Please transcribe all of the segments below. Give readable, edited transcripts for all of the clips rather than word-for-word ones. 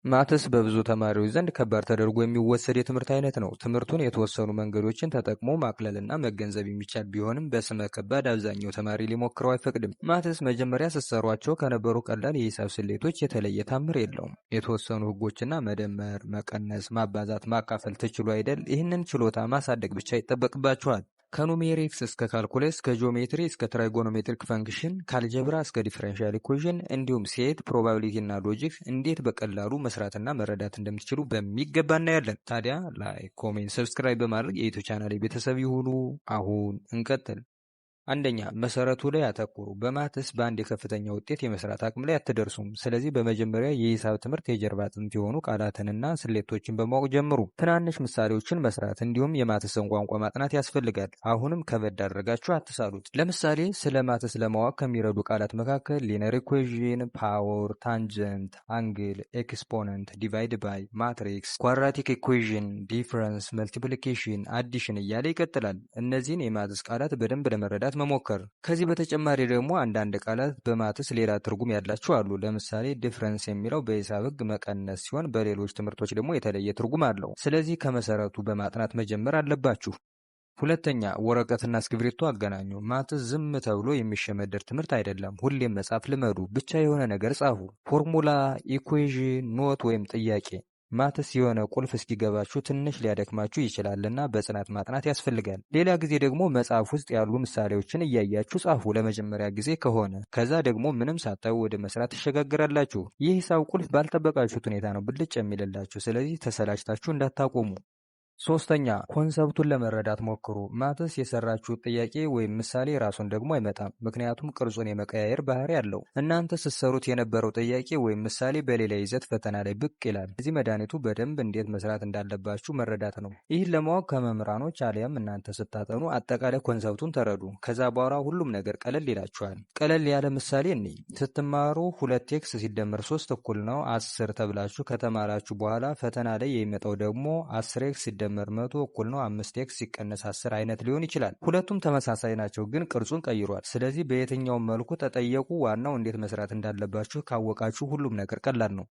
Maths በብዙ ተማሪዎች ዘንድ ከባድ ተደርጎ የሚወሰድ የትምህርት አይነት ነው። ትምህርቱን የተወሰኑ መንገዶችን ተጠቅሞ ማቅለልና መገንዘብ የሚቻል ቢሆንም በስመ ከባድ አብዛኛው ተማሪ ሊሞክረው አይፈቅድም። Maths መጀመሪያ ስትሰሯቸው ከነበሩ ቀላል የሂሳብ ስሌቶች የተለየ ታምር የለውም። የተወሰኑ ህጎችና መደመር፣ መቀነስ፣ ማባዛት፣ ማካፈል ትችሉ አይደል? ይህንን ችሎታ ማሳደግ ብቻ ይጠበቅባችኋል። ከ numerics እስከ calculus፣ ከ geometry እስከ trigonometric function፣ ከ algebra እስከ differential equation እንዲሁም set፣ probability እና logic እንዴት በቀላሉ መስራትና መረዳት እንደምትችሉ በሚገባ እናያለን። ታዲያ like፣ comment፣ subscribe በማድረግ የ YouTube channel ቤተሰብ ይሁኑ። አሁን እንቀጥል። አንደኛ፣ መሰረቱ ላይ አተኩሩ። በ maths በአንድ የከፍተኛ ውጤት የመስራት አቅም ላይ አትደርሱም። ስለዚህ በመጀመሪያ የሂሳብ ትምህርት የጀርባ አጥንት የሆኑ ቃላትንና ስሌቶችን በማወቅ ጀምሩ። ትናንሽ ምሳሌዎችን መስራት እንዲሁም የ maths ን ቋንቋ ማጥናት ያስፈልጋል። አሁንም ከበድ አድርጋችሁ አትሳሉት። ለምሳሌ ስለ maths ለማወቅ ከሚረዱ ቃላት መካከል linear equation፣ power፣ tangent፣ angle፣ exponent፣ divide by፣ matrix፣ quadratic equation፣ difference፣ multiplication፣ addition እያለ ይቀጥላል። እነዚህን የ maths ቃላት በደንብ ለመረዳት መሞከር። ከዚህ በተጨማሪ ደግሞ አንዳንድ ቃላት በ maths ሌላ ትርጉም ያላቸው አሉ። ለምሳሌ difference የሚለው በሂሳብ ሕግ መቀነስ ሲሆን በሌሎች ትምህርቶች ደግሞ የተለየ ትርጉም አለው። ስለዚህ ከመሰረቱ በማጥናት መጀመር አለባችሁ። ሁለተኛ፣ ወረቀትና እስክሪብቶ አገናኙ። Maths ዝም ተብሎ የሚሸመደድ ትምህርት አይደለም። ሁሌም መጻፍ ልመዱ። ብቻ የሆነ ነገር ጻፉ። Formula፣ equation፣ note ወይም ጥያቄ። Maths የሆነ ቁልፍ እስኪገባችሁ ትንሽ ሊያደክማችሁ ይችላልና በጽናት ማጥናት ያስፈልጋል። ሌላ ጊዜ ደግሞ መጽሐፍ ውስጥ ያሉ ምሳሌዎችን እያያችሁ ጻፉ፣ ለመጀመሪያ ጊዜ ከሆነ። ከዛ ደግሞ ምንም ሳታዩ ወደ መስራት ትሸጋግራላችሁ። ይህ ሂሳብ ቁልፍ ባልጠበቃችሁት ሁኔታ ነው ብልጭ የሚልላችሁ። ስለዚህ ተሰላችታችሁ እንዳታቆሙ። ሶስተኛ፣ concept ኡን ለመረዳት ሞክሩ። Maths የሰራችሁት ጥያቄ ወይም ምሳሌ ራሱን ደግሞ አይመጣም፣ ምክንያቱም ቅርጹን የመቀያየር ባህሪ አለው። እናንተ ስትሰሩት የነበረው ጥያቄ ወይም ምሳሌ በሌላ ይዘት ፈተና ላይ ብቅ ይላል። እዚህ መድኃኒቱ በደንብ እንዴት መስራት እንዳለባችሁ መረዳት ነው። ይህን ለማወቅ ከመምህራኖች አሊያም እናንተ ስታጠኑ አጠቃላይ concept ኡን ተረዱ። ከዛ በኋላ ሁሉም ነገር ቀለል ይላችኋል። ቀለል ያለ ምሳሌ እንይ። ስትማሩ 2 x ሲደመር 3 እኩል ነው 10 ተብላችሁ ከተማራችሁ በኋላ ፈተና ላይ የሚመጣው ደግሞ 10 x ሲደመር 100 እኩል ነው 5 x ሲቀነስ 10 አይነት ሊሆን ይችላል። ሁለቱም ተመሳሳይ ናቸው፣ ግን ቅርጹን ቀይሯል። ስለዚህ በየትኛውም መልኩ ተጠየቁ፣ ዋናው እንዴት መስራት እንዳለባችሁ ካወቃችሁ ሁሉም ነገር ቀላል ነው።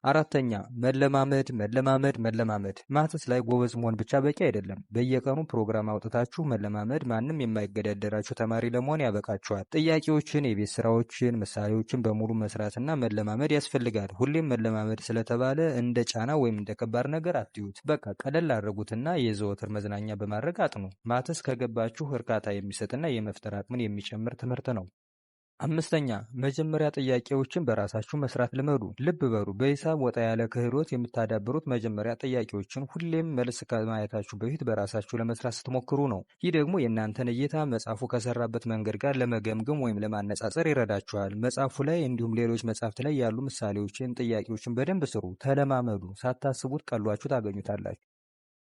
አራተኛ፣ መለማመድ፣ መለማመድ፣ መለማመድ። Maths ላይ ጎበዝ መሆን ብቻ በቂ አይደለም። በየቀኑ ፕሮግራም አውጥታችሁ መለማመድ ማንም የማይገዳደራችሁ ተማሪ ለመሆን ያበቃችኋል። ጥያቄዎችን፣ የቤት ስራዎችን፣ ምሳሌዎችን በሙሉ መስራትና መለማመድ ያስፈልጋል። ሁሌም መለማመድ ስለተባለ እንደ ጫና ወይም እንደ ከባድ ነገር አትዩት። በቃ ቀለል አድርጉትና የዘወትር መዝናኛ በማድረግ አጥኑ። Maths ከገባችሁ እርካታ የሚሰጥና የመፍጠር አቅምን የሚጨምር ትምህርት ነው። አምስተኛ፣ መጀመሪያ ጥያቄዎችን በራሳችሁ መስራት ልመዱ። ልብ በሉ፣ በሂሳብ ወጣ ያለ ክህሎት የምታዳብሩት መጀመሪያ ጥያቄዎችን ሁሌም መልስ ከማየታችሁ በፊት በራሳችሁ ለመስራት ስትሞክሩ ነው። ይህ ደግሞ የእናንተን እይታ መጽሐፉ ከሰራበት መንገድ ጋር ለመገምገም ወይም ለማነጻጸር ይረዳችኋል። መጽሐፉ ላይ እንዲሁም ሌሎች መጽሐፍት ላይ ያሉ ምሳሌዎችን፣ ጥያቄዎችን በደንብ ስሩ፣ ተለማመዱ። ሳታስቡት ቀሏችሁ ታገኙታላችሁ።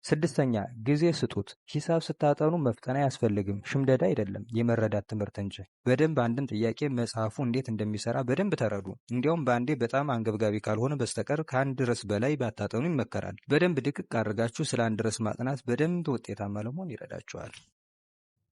ስድስተኛ፣ ጊዜ ስጡት። ሂሳብ ስታጠኑ መፍጠን አያስፈልግም። ሽምደዳ አይደለም፣ የመረዳት ትምህርት እንጂ። በደንብ አንድን ጥያቄ መጽሐፉ እንዴት እንደሚሰራ በደንብ ተረዱ። እንዲያውም በአንዴ በጣም አንገብጋቢ ካልሆነ በስተቀር ከአንድ ርዕስ በላይ ባታጠኑ ይመከራል። በደንብ ድቅቅ አድርጋችሁ ስለ አንድ ርዕስ ማጥናት በደንብ ውጤታማ ለመሆን ይረዳችኋል።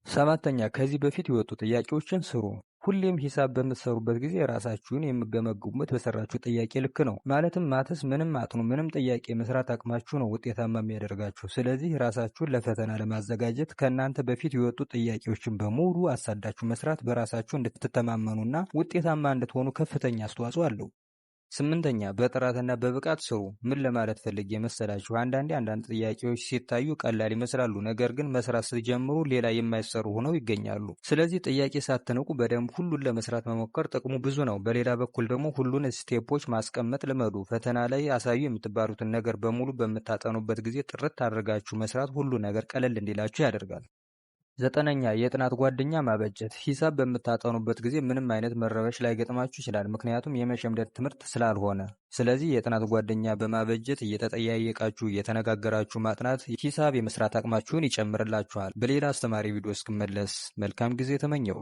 ሰባተኛ፣ ከዚህ በፊት የወጡ ጥያቄዎችን ስሩ። ሁሌም ሂሳብ በምትሰሩበት ጊዜ ራሳችሁን የምትገመግሙት በሰራችሁ ጥያቄ ልክ ነው። ማለትም maths ምንም አጥኑ ምንም ጥያቄ መስራት አቅማችሁ ነው ውጤታማ የሚያደርጋችሁ። ስለዚህ ራሳችሁን ለፈተና ለማዘጋጀት ከእናንተ በፊት የወጡ ጥያቄዎችን በሙሉ አሳዳችሁ መስራት በራሳችሁ እንድትተማመኑና ውጤታማ እንድትሆኑ ከፍተኛ አስተዋጽኦ አለው። ስምንተኛ፣ በጥራትና በብቃት ስሩ። ምን ለማለት ፈልጌ መሰላችሁ? አንዳንዴ አንዳንድ ጥያቄዎች ሲታዩ ቀላል ይመስላሉ፣ ነገር ግን መስራት ስትጀምሩ ሌላ የማይሰሩ ሆነው ይገኛሉ። ስለዚህ ጥያቄ ሳትንቁ በደንብ ሁሉን ለመስራት መሞከር ጥቅሙ ብዙ ነው። በሌላ በኩል ደግሞ ሁሉን step ኦች ማስቀመጥ ልመዱ። ፈተና ላይ አሳዩ የምትባሉትን ነገር በሙሉ በምታጠኑበት ጊዜ ጥርት አድርጋችሁ መስራት ሁሉ ነገር ቀለል እንዲላችሁ ያደርጋል። ዘጠነኛ፣ የጥናት ጓደኛ ማበጀት። ሂሳብ በምታጠኑበት ጊዜ ምንም አይነት መረበሽ ላይገጥማችሁ ይችላል፣ ምክንያቱም የመሸምደድ ትምህርት ስላልሆነ። ስለዚህ የጥናት ጓደኛ በማበጀት እየተጠያየቃችሁ፣ እየተነጋገራችሁ ማጥናት ሂሳብ የመስራት አቅማችሁን ይጨምርላችኋል። በሌላ አስተማሪ ቪዲዮ እስክመለስ መልካም ጊዜ ተመኘሁ።